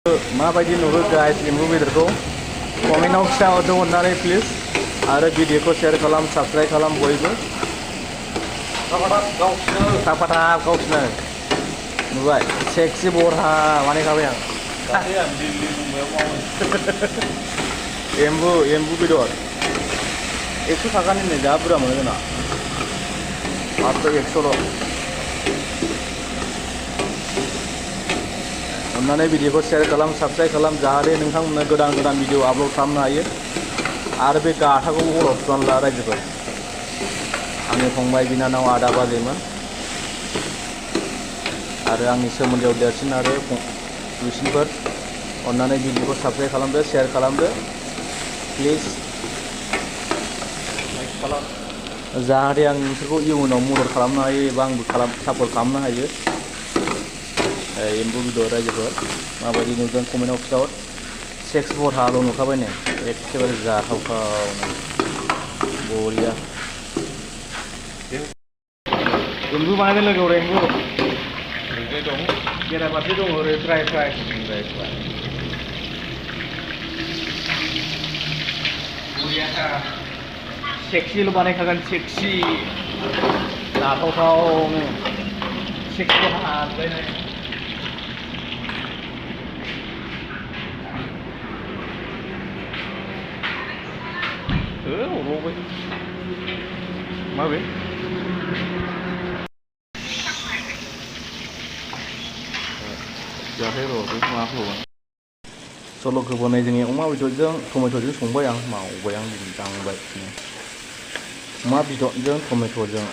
माबायदि नुहुरो गाइस एम्बु बेदरखौ कमेन्टआव खिथाहरदो अननानै प्लिज आरो भिडिअखौ शेयार खालाम साबस्क्राइब खालाम बयबो थाब गावसिनो नुबाय सेक्सि बरहा बानायखाबाय आं एम्बु बेदर 100 थाखानि नै जा बुरजा मोनो जोंना मात्र 100ल' अन्नानै भिडिअखौ शेयार खालाम साबस्क्राइब खालाम जाहाथे नोंथांमोननो गोदान भिडिअ आपल'ड खालामनो हायो आरो बे गाथाखौ अराव सुनानै ला रायजोफोर आंनि फंबाय बिनानाव आदा बाजैमोन आरो आंनि सोमोन्दोआव देरसिन आरो दुइसिनफोर अन्नानै भिडिअखौ साबस्क्राइब खालामदो शेयार खालामदो प्लिज जाहाथे आं नोंसोरखौ इयुनाव मदद खालामनो हायो एबा आंबो सापर्ट खालामनो हायो एम्बु बेदर रायजोफोर माबायदि नुदों कमेन्टआव खिथाहर सेक्स बरहाल' नुखाबाय नै एखेबारे जाथावथावनो बरिया एम्बु बानायदों लोगो हरै एम्बु दं बेराफारसे दं ओरै फ्राय बरिया सेक्सिल' बानायखागोन सेक्सि जाथावथावनो सेक्स बरहालायनाय अरबावबाय माबे जाहाथे र' बे माखौ सल'खौ बनाय जोंनि अमा बेदरजों टमेट'जों संबाय आं मावबाय आं बिदिनो दांबाय अमा बेदरजों टमेट'जों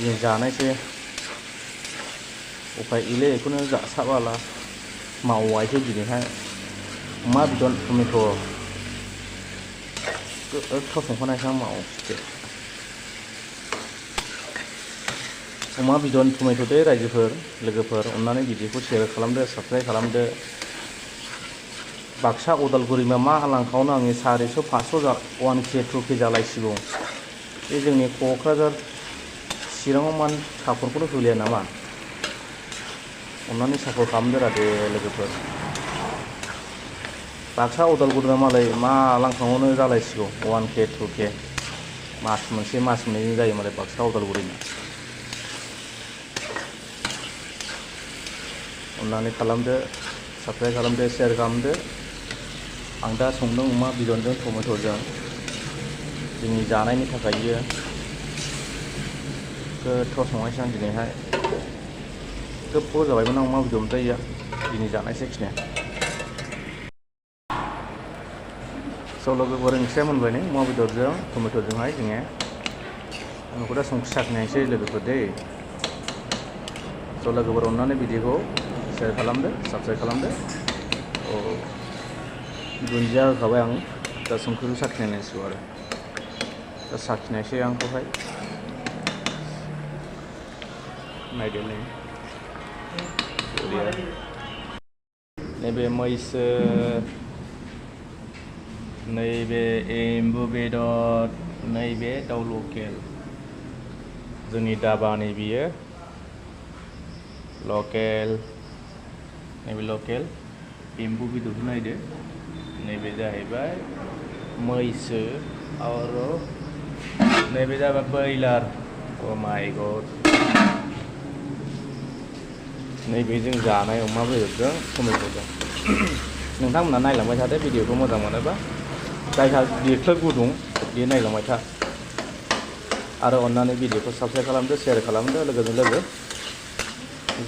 जों जानायसै उफाय गैले बेखौनो जासाबाला मावबायसै दिनैहाय अमा बेदर टमेट' गोथाव संखानायसै आं मावसै अमा बेदर टमेट' दे रायजोफोर लोगोफोर अन्नानै भिडिअखौ शेयार खालामदो साबस्क्राइब खालामदो बाक्सा उदालगुरिमा मा आलांखावनो आंनि 400-500 1K 2K जालायसिगौ बे जोंनि क'क्राझार चिराङाव मान सापर्टखौनो होलिया नामा अन्नानै सापर्ट खालामदो रादे लोगोफोर बाक्सा उदालगुरिमा मालाय मा आलांखावनो जालायसिगौ 1K 2K मास मोनसे मास मोननैजों जायो मालाय बाक्सा उदालगुरिना अन्नानै खालामदो साबस्क्राइब खालामदो शेयार खालामदो आं दा संदों अमा बेदरजों टमेट'जों जोंनि जानायनि थाखाय बियो गोथाव संनायसै आं दिनैहाय गोबाव जाबायमोन आं अमा बेदर मोनजायैया दिनै जानायसै खिने स' लोगोफोर ओंख्रिया मोनबाय नै अमा बेदरजों टमेट'जोंहाय जोङो आंखौ दा संख्रि साखिनायसै लोगोफोर दै स' लोगोफोर अन्नानै भिडिअखौ शेयार खालामदो साबस्क्राइब खालामदो दुन्दिया होखाबाय आं दा संख्रिखौ साखिनायनांसिगौ आरो दा साखिनायसै आंखौहाय नायदो नै नैबे मैसो नैबे एम्बु बेदर नैबे दाउ लकेल जोंनि दाबानि बियो लकेल नैबे लकेल एम्बु बेदरखौ नायदो नैबे जाहैबाय मैसो आरो नैबे जाबाय ब्रयलार अ माय गड नैबे जों जानाय अमा बेदरजों टमेट'जों नोंथांमोना नायलांबाय थादो भिडिअखौ मोजां मोनोबा जायहा देख्लो गुदुं बे नायलांबाय था आरो अन्नानै भिडिअखौ साबस्क्राइब खालामदो शेयार खालामदो लोगोजों लोगो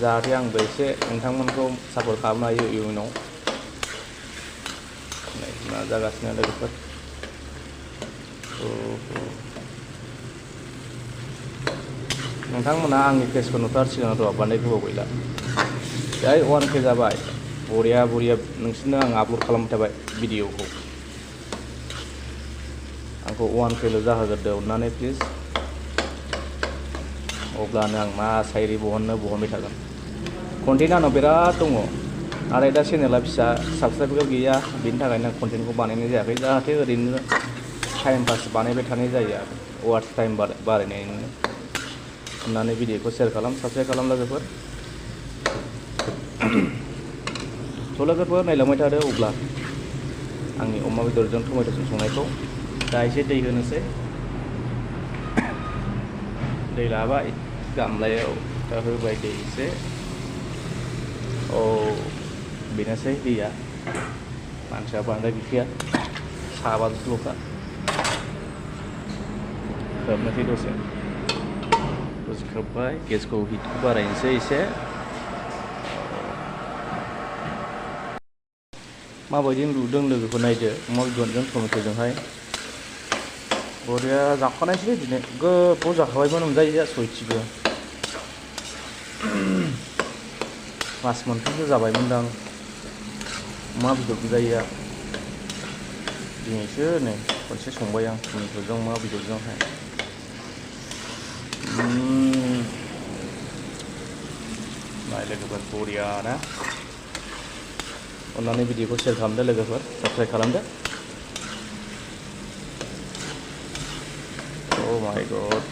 जाहाथे आंबो एसे नोंथांमोनखौ सापर्ट खालामनो हायो इयुनाव मा जागासिनो लोगोफोर नोंथांमोना आंनि पेजखौ नुथारसिगोन र' बांद्राय गोबाव गैला जै 1K जाबाय बरिया नोंसोरनो आं आपल'ड खालामबाय थाबाय भिडिअखौ आंखौ 1Kल' जाहोग्रोदो अननानै प्लिज अब्लानो आं मा सायरि बहनबाय थागोन कन्टेन्ट आंनाव बिराद दङ नाथाय दा चेनेला फिसा साबस्क्राइबार गैया बेनि थाखायनो आं कन्टेन्टखौ बानायनाय जायाखै जाहाथे ओरैनो टाइम पास बानायबाय थानाय जायो आरो वाच टाइम बारायनायनि अन्नानै भिडिअखौ शेयार खालाम साबस्क्राइब खालाम लोगोफोर स' लोगोफोर नायलांबाय थादो अब्ला आंनि अमा बेदरजों टमेट'जों संनायखौ दा एसे दै होनोसै दै लाबाय गामलायाव दा होबाय दै एसे औ बेनोसै दैया मानसिया बांद्राय गैखाया साबाल'खा खोबनोसै दसे खोब्बाय गेसखौ हिटखौ बारायनोसै एसे माबायदि रुदों लोगोफोर नायदो अमा बेदरजों टमेट'जोंहाय बरिया जाखानायसै दिनै गोबाव जाखाबायमोन मोनजायैया सयथिबो मास मोनथामसो जाबायमोनदां अमा बेदर मोनजायैया दिनैसो नै खनसे संबाय आं टमेट'जों अमा बेदरजोंहाय नाय लोगोफोर बरिया ना अन्नानै भिडिअखौ शेयार खालामदो लोगोफोर साबस्क्राइब खालामदो Oh my god